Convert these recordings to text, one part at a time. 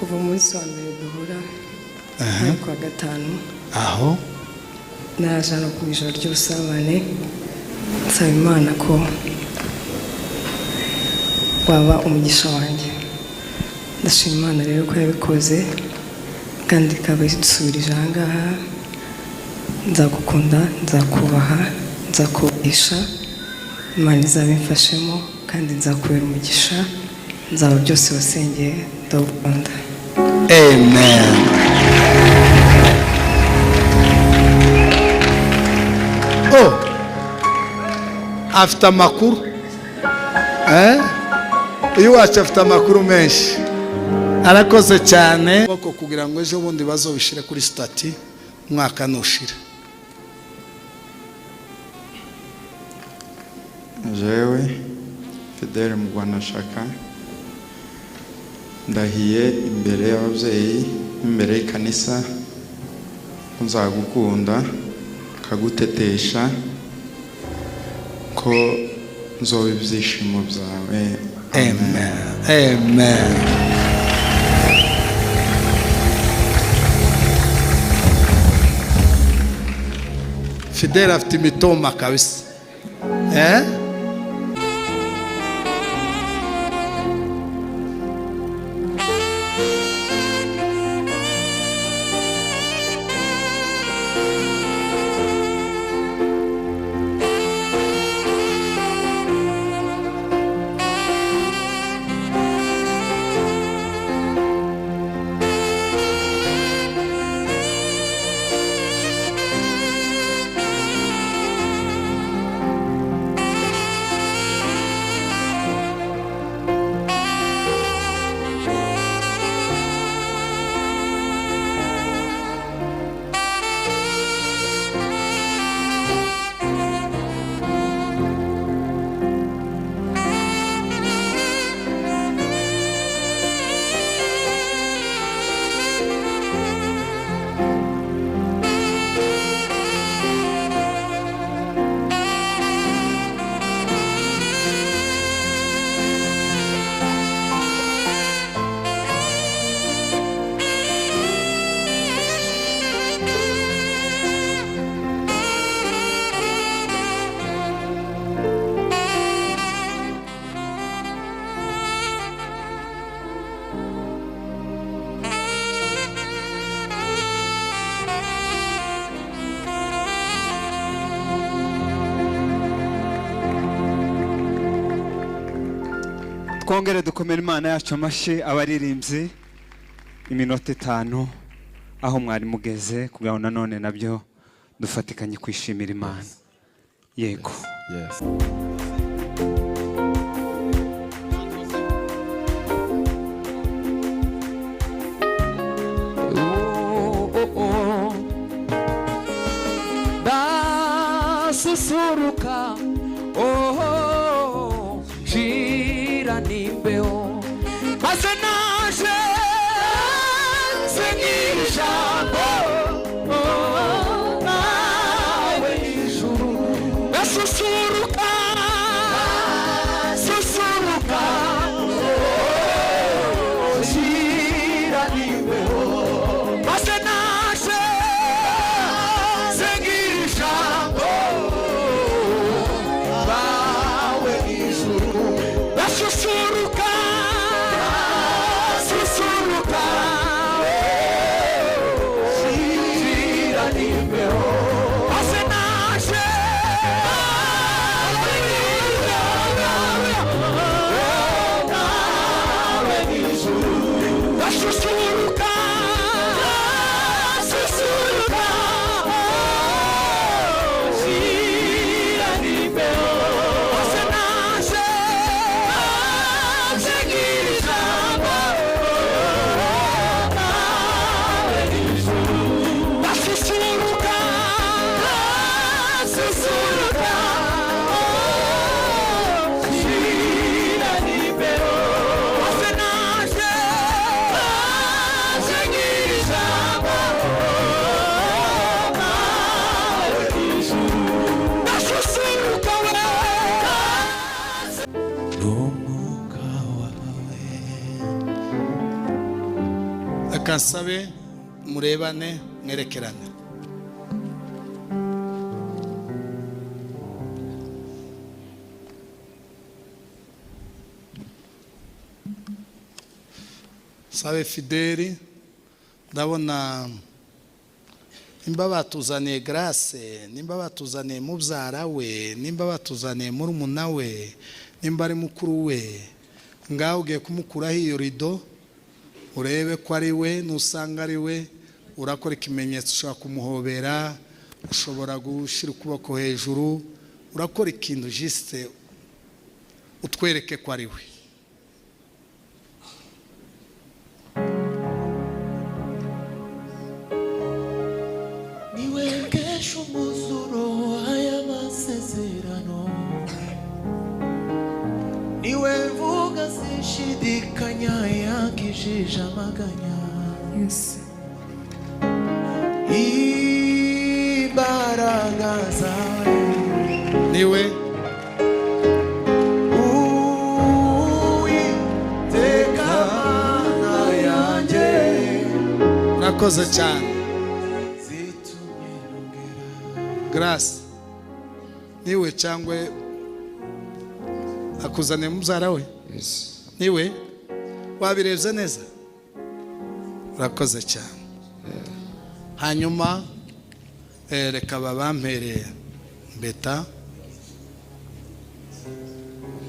Kuva umunsi wa mbere duhura, hari kuwa gatanu, Aho. Naje hano ku ijoro ry'ubusabane, nsaba Imana ko waba umugisha wanjye. Ndashima Imana rero ko yabikoze kandi ikaba idusubirije aha ngaha. Nzagukunda, nzakubaha, nzakubahisha, Imana izabimfashemo, kandi nzakubera umugisha, nzaba byose wasengeye. Ndagukunda. Amen. Oh, afite amakuru, eh? Uyu wacu afite amakuru menshi, arakoze cyane. Boko kugira ngo ejo bundi bazobishire kuri status, umwaka nushira. Jewe Fidele Mugwanashaka, ndahiye imbere y'ababyeyi n'imbere y'ikanisa ko nzagukunda, nkagutetesha, ko nzoba ibyishimo byawe. Amen, amen. Fidele afite imitoma kabisa, eh? Twongere dukomere Imana yacu amashyi. Abaririmbyi, iminota 5 aho mwari mugeze, kugira ngo nanone nabyo dufatikanye kwishimira Imana. Yego. Yes. Oh. Ndasusuruka, oh, shira n'imbeho, maze naje nsengira ijambo, oh, nawe ijuru. Ndasusuruka, susuruka, oh, shira n'imbeho, maze naje nsengira ijambo, bawe ijuru. Ndasusuruka, susuruka, shira n'imbeho, maze naje nawe ijuru. Ndasusuruka, susuruka, shira n'imbeho, maze naje Reka nsabe murebane, mwerekerane. Sabe Fideli, ndabona nimba batuzaniye Grace, nimba batuzaniye mubyara we, nimba batuzaniye murumuna we, nimba ari mukuru we, ngaho ugiye kumukuraho iyo rido, urebe ko ari we. Nusanga ari we, urakora ikimenyetso. Ushobora kumuhobera, ushobora gushyira ukuboko hejuru, urakora ikintu juste utwereke ko ari we. Niwe nkesha umuzuro aya masezerano, niwe mvuga sinshidikanya, yankijije amaganya. Yes. Imbaraga zawe. Niwe. Uwiteka Mana yanjye. Urakoze cyane. Zitumye nongera. Grace, niwe cyangwa akuzaniye mubyara we? Yes. Niwe, wabirebye neza, urakoze cyane. Hanyuma reka babampereye mbeta.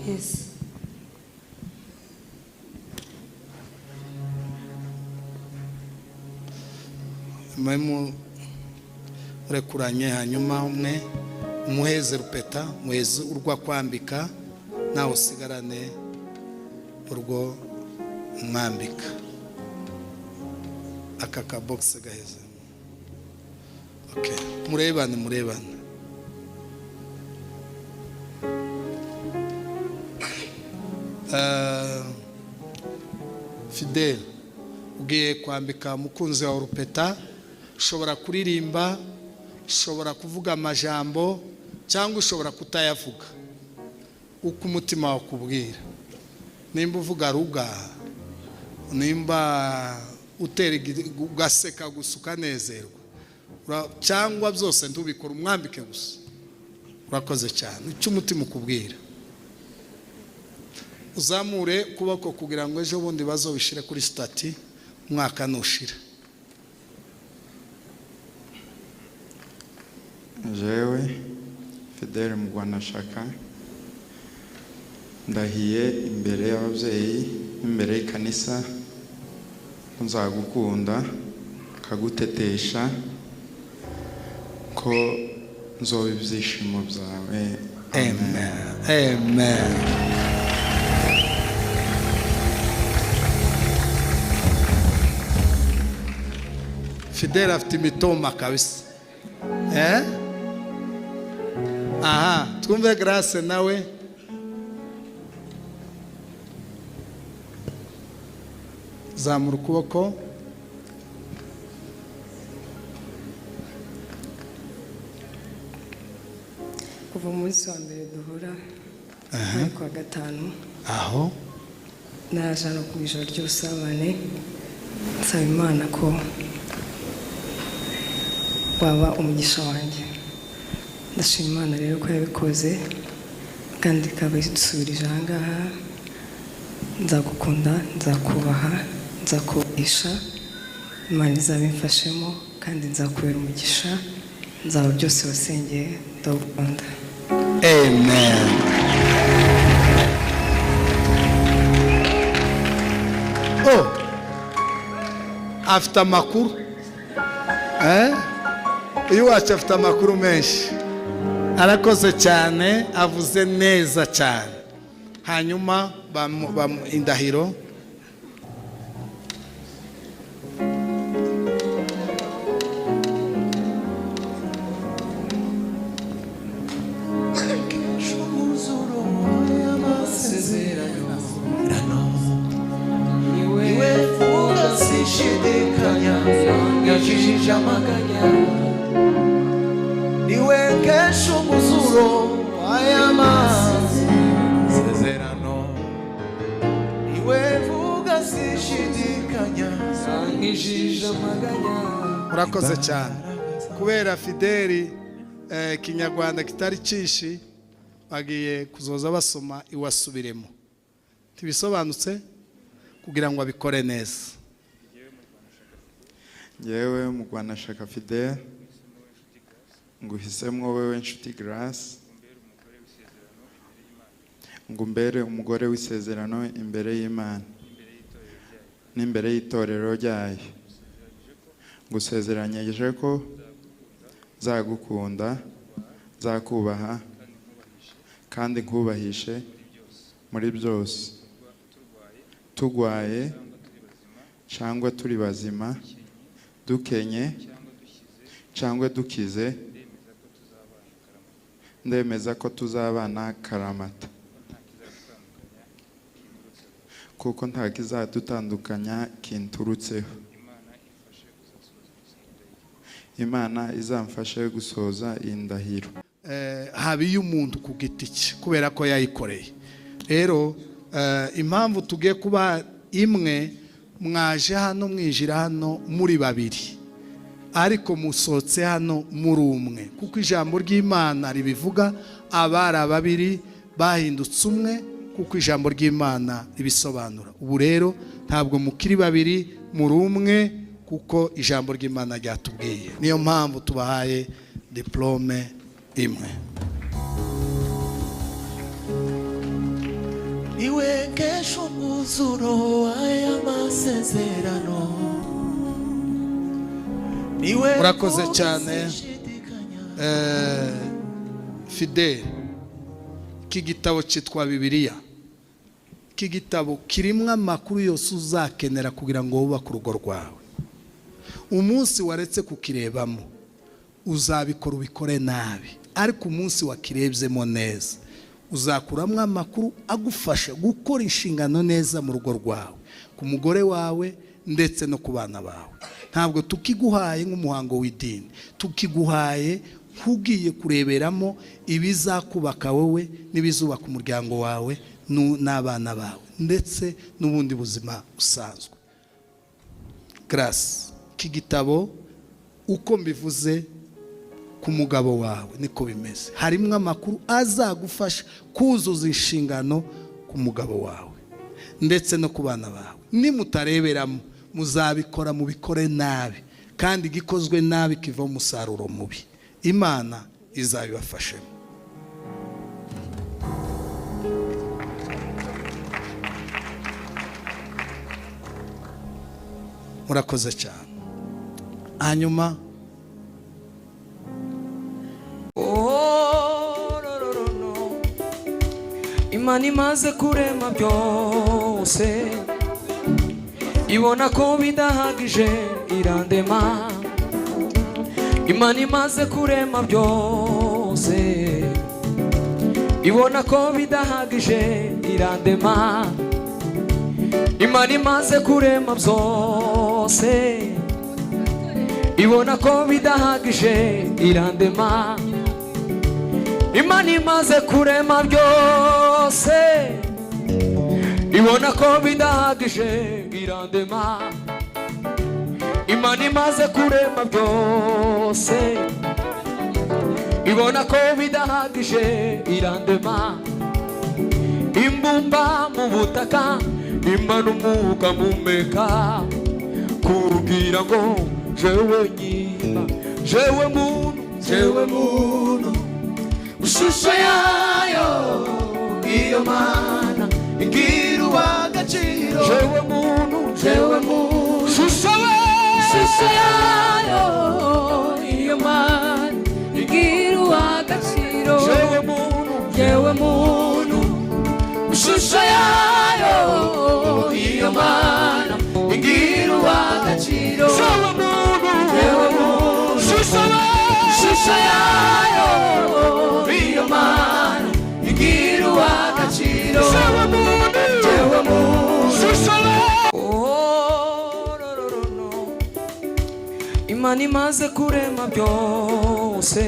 Yes. Mwe murekuranye, hanyuma umwe umuheze rupeta, muheze urwa kwambika, nawe usigarane urwo umwambika. Aka kabogisi gaheze. Okay. Murebane, murebane. Fidel, ugiye kwambika umukunzi wawe urupeta. Ushobora kuririmba, ushobora kuvuga amajambo, cyangwa ushobora kutayavuga, uko umutima wawe ukubwira. Nimba uvuga ruga, nimba utera ugaseka gusa ukanezerwa, cyangwa byose ntubikora, umwambike gusa. Urakoze cyane. Icyo umutima ukubwira, uzamure ukuboko kugira ngo ejo bundi bazobishyire kuri status umwaka nushira. Jewe Fidele Mugwanashaka, ndahiye imbere y'ababyeyi n'imbere y'ikanisa ko nzagukunda, nkagutetesha, ko nzoba ibyishimo byawe. Amen, amen. Fidele afite imitoma kabisa, eh? Aha twumve Grace nawe. Zamura ukuboko. Kuva umunsi wa mbere duhura, hari kuwa gatanu, Aho. Naje hano ku ijoro ry'ubusabane, nsaba Imana ko waba umugisha wanjye. Ndashima Imana rero ko yabikoze kandi ikaba idusubirije aha ngaha. Nzagukunda, nzakubaha, nzakubahisha, Imana izabimfashemo, kandi nzakubera umugisha, nzaba byose wasengeye. Ndagukunda. Amen. Oh, afite amakuru, eh? Uyu wacu afite amakuru menshi. Arakoze cyane, avuze neza cyane. Hanyuma indahiro. Umuzuro y'amasezerano, niwe mvuga sinshidikanya, yakijije amaganya. Niwe nkesha umuzuro aya masezerano, niwe. Yankijije amaganya. Murakoze cyane. Kubera Fideli Kinyarwanda kitari cishi, bagiye kuzoza basoma iwasubiremo ntibisobanutse kugira ngo abikore neza. Yewe Mugwanashaka Fidel, nguhisemo wowe Nshuti Grace ngo umbere umugore w'isezerano imbere y'Imana n'imbere y'itorero ryayo. Ngusezeranyije ko nzagukunda, nzakubaha kandi nkubahishe muri byose, tugwaye cyangwa turi bazima, dukenye cyangwa dukize, ndemeza ko tuzabana karamata, kuko nta kizadutandukanya kinturutseho. Imana izamfashe gusohoza iyi ndahiro. Haba iy'umuntu ku giti cye kubera ko yayikoreye. Rero impamvu tugiye kuba imwe, mwaje hano, mwinjira hano muri babiri, ariko musohotse hano muri umwe, kuko ijambo ry'Imana ribivuga: abari babiri bahindutse umwe, kuko ijambo ry'Imana ribisobanura. Ubu rero ntabwo mukiri babiri, muri umwe, kuko ijambo ry'Imana ryatubwiye. Niyo mpamvu tubahaye diplôme imwe. Niwe nkesha umwuzuro w'aya masezerano, niwe Murakoze cyane. Sinshidikanya. Fidele, iki gitabo cyitwa Bibiliya. Iki gitabo kirimo amakuru yose uzakenera kugira ngo wubake urugo rwawe. Umunsi waretse kukirebamo, uzabikora ubikore nabi, ariko umunsi wakirebyemo neza, uzakuramo amakuru agufasha gukora inshingano neza mu rugo rwawe, ku mugore wawe ndetse no ku bana bawe. Ntabwo tukiguhaye nk'umuhango w'idini, tukiguhaye nk'ugiye kureberamo ibizakubaka wowe n'ibizubaka umuryango wawe n'abana bawe ndetse n'ubundi buzima busanzwe. Grace, iki gitabo uko mbivuze ku mugabo wawe niko bimeze. Harimo amakuru azagufasha kuzuza inshingano ku mugabo wawe ndetse no ku bana bawe. Nimutareberamo, muzabikora mubikore nabi, kandi igikozwe nabi kivamo umusaruro mubi. Imana izabibafashemo. Murakoze cyane. Hanyuma Oh, no, no, no, no. Imana imaze kurema byose, ibona ko bidahagije, irandema. Imana imaze kurema byose, ibona ko bidahagije, irandema. Imana imaze kurema byose, ibona ko bidahagije, irandema. Imana imaze kurema byose, ibona ko bidahagije, irandema. Imana imaze kurema byose, ibona ko bidahagije, irandema. Imbumba mu butaka, imana umwuka mumeka kugira ngo jewe nyima, jewe muntu, jewe muntu, ishusho yayo, iyo Mana Ngira uw'agaciro. Jewe muntu, Jewe muntu. Shusho we. Ishusho yayo, iyo Mana igira uw'agaciro. Jewe muntu. Yewe muntu, Ishusho yayo, iyo Mana Ngira uw'agaciro. Jewe muntu. Yewe muntu. Shusho we. Ishusho yayo, iyo Mana igira uw'agaciro. Jewe muntu. Jewe muntu. Shusho we. Oh, no, no, no, no. Imana imaze kurema byose,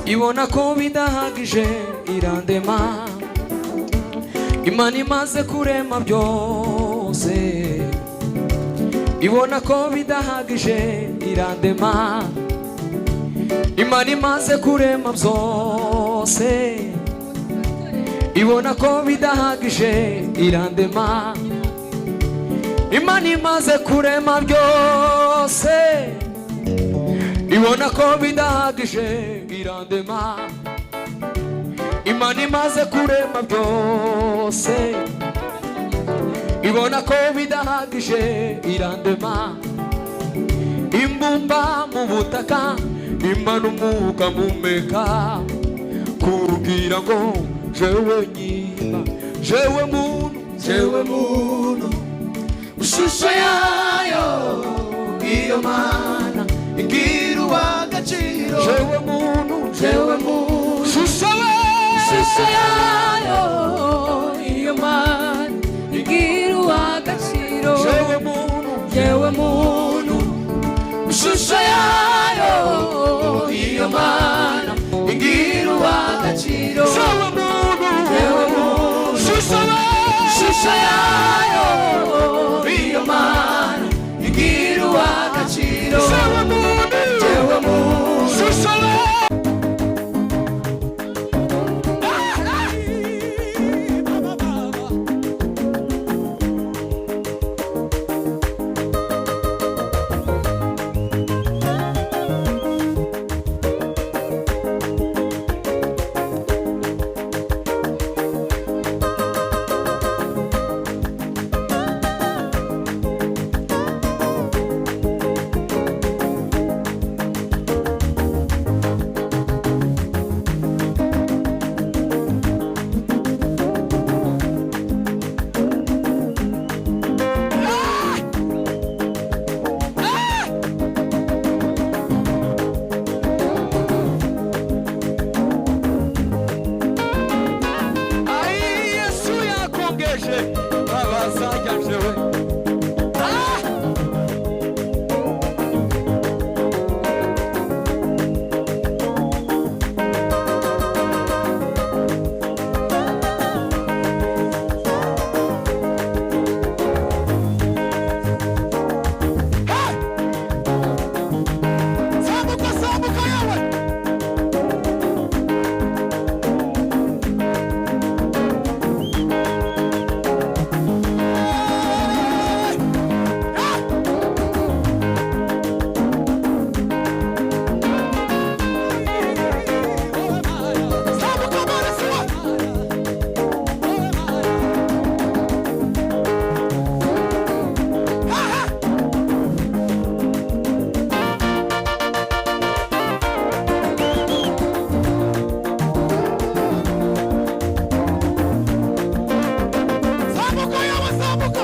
ibona ko bidahagije, irandema. Imana imaze kurema byose. Ibona ko bidahagije irandema. Imana imaze kurema byose, ibona ko bidahagije irandema. Imana imaze kurema byose, ibona ko bidahagije irandema. Imana imaze kurema byose, ibona ko bidahagije irandema. Imbumba mu butaka, Imana umwuka mumeka, kugira ngo jewe nyima, jewe muntu, Jewe muntu, ishusho yayo iyo Mana igira uw'agaciro. Jewe muntu, Jewe muntu, shusho we, Ishusho yayo iyo Mana igira uw'agaciro. Jewe muntu, Jewe muntu, ishusho yayo iyo Mana igira uw'agaciro. Jewe muntu, Jewe muntu, shusho we, ishusho yayo iyo Mana igira uw'agaciro. Jewe muntu, Jewe muntu, shusho we. Ai, Yesu yakongeje abazajya jewe. Ah! Hey! Sambuka, sambuka yawe! Sambuka barasiwa! Sambuka yawe, sambuka!